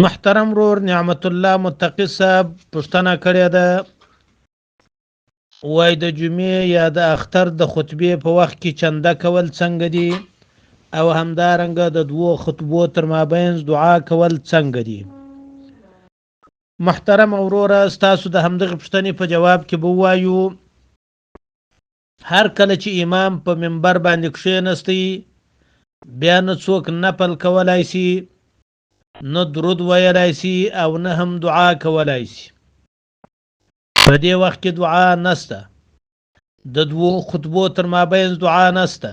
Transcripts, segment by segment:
محترم ورور نعمت الله متقی صاحب پوښتنه کړې ده، وای د جمعې یا د اختر د خطبې په وخت کې چنده کول څنګه دي، او همدارنګه د دوو خطبو تر مابین دعا کول څنګه دي؟ محترم وروره، ستاسو د همدغې پوښتنې په جواب کې به ووایو، هر کله چې امام په منبر باندې کښېنستی، بیا نه څوک نفل کولای سي، نه درود ویلای سي او نه هم دعا کولای سي. په دې وخت کې دعا نسته، د دوو خطبو تر مابین دعا نسته.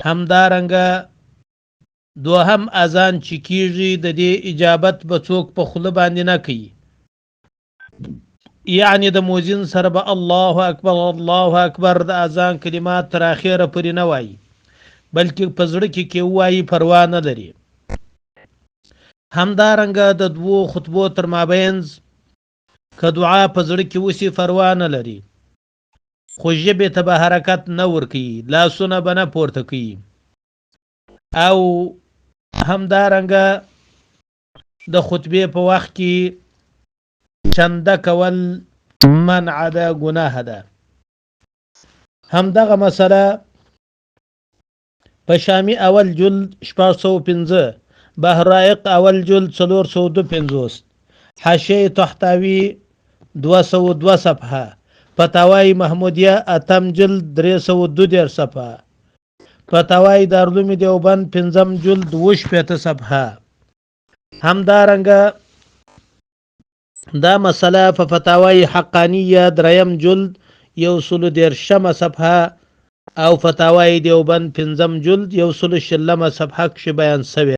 همدارنګه دوهم اذان چې کیږي، د دې اجابت به څوک په خوله باندې نه کوي، یعنی د موزین سره به الله اکبر الله اکبر د اذان کلمات تر اخره پورې نه وایي، بلکې په زړه کې کې وایي، پروا نه لري. همدارنګه د دوو خطبو تر مابین که دعا په زړه کې وسی پروا نه لري، خو ژبې ته به حرکت نه ورکوي، لاسونه به نه پورته کوي. او همدارنګه د خطبې په وخت کې چنده کول منع ده، ګناه ده. همدغه مسله په شامی اول جلد 605، بحرائق اول جلد 452، حاشیه طحطاوی 202 صفحه، فتاوی محمودیه اتم جلد 332 صفحه، فتاوی دارالعلوم دیوبند پنځم جلد 62 صفحه. همدارنګه دا مسله په فتاوی حقانیه دریم جلد 130مه صفحه او فتاوی دیوبند پنځم جلد 120مه صفحه کښې بیان سوې.